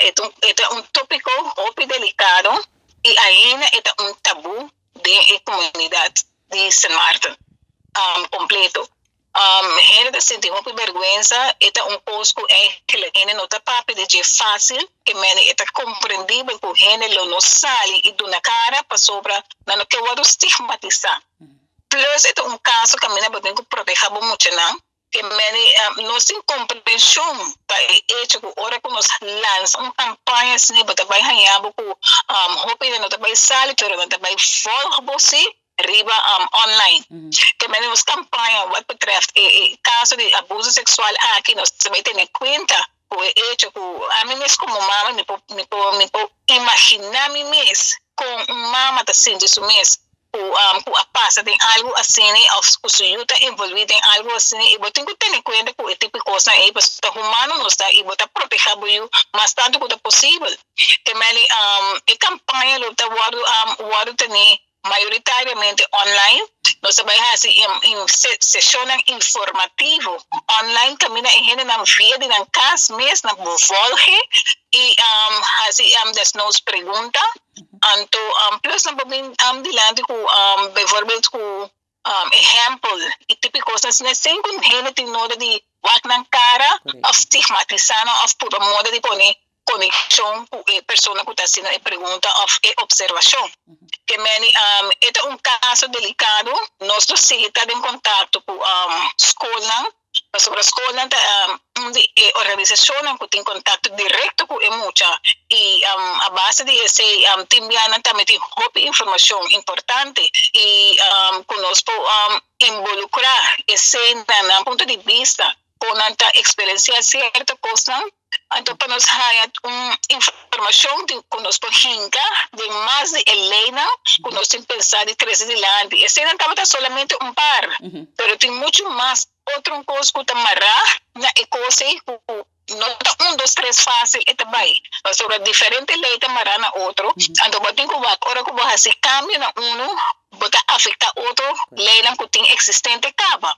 E ta un tópiko hopi delikado i ainda e ta un tabú den e komunidat di Sint Maarten kompleto. Hende ta sinti hopi bèrgwensa, e ta un kos ku eigenlijk hende no ta papia di dje fásil, ke mende e ta komprendibel ku hende lo no sali i duna kara pasobra nan no ke wòrdu stigmatisá. Plus e ta un kaso kaminda bo tin ku protehá bo muchanan, ke mende nos tin komprenshon pa e echo ku ora ku nos lansa un kampaña asina bo ta bai haña bo ku hopi hende no ta bai sali pero nan ta bai vòlg bo si riba online. Ke mende nos kampaña wat betreft e kaso di abuso seksual aki nos ta bai tene kuenta ku e echo ku ami mes komo mama mi por imaginá mi mes kon un mama ta sinti su mes ku a pasa den algu asina òf ku su yu ta envolví den algu asina, i bo tin ku tene kuenta ku e tipo di kosnan ei pasobra ta humano nos ta i bo ta protehá bo yu mas tantu ku ta posibel. Ke mende e kampaña lo ta wòrdu tene mayoritariamente online. Nos ta bai hasi seshonnan informativo online kaminda e hendenan via di nan kas mes nan por volg i hasi desnoods pregunta. Anto plus nan por bin dilanti ku bijvoorbeeld ku ehèmpel i tipo di kosnan asina sin ku hende tin noda di wak nan kara òf stigmatisá nan òf purba moda di pone konekshon ku e persona ku ta hasiendo e pregunta òf e opservashon. Ke mende e ta un kaso delikado, nos lo sigui ta den kontakto ku skolnan pasobra skolnan ta un di e organisashonnan ku tin kontakto direkto ku e mucha i a base di esei tin bianan tambe tin hopi informashon importante i ku nos por involukrá esei na nan punto di bista ku nan ta eksperensiá sierto kosnan. Anto pa nos haña un informashon ku nos por hinka den mas di e leinan ku nos tin pensá di trese dilanti. Eseinan tabata solamente un par, pero tin muchu mas otro kos ku ta mará na e kos ei ku no ta un, dos, tres fásil e ta bai. Pasobra diferente lei ta mará na otro, anto bo tin ku wak ora ku bo hasi kambio na unu, bo ta afektá otro leinan ku tin eksistente kaba.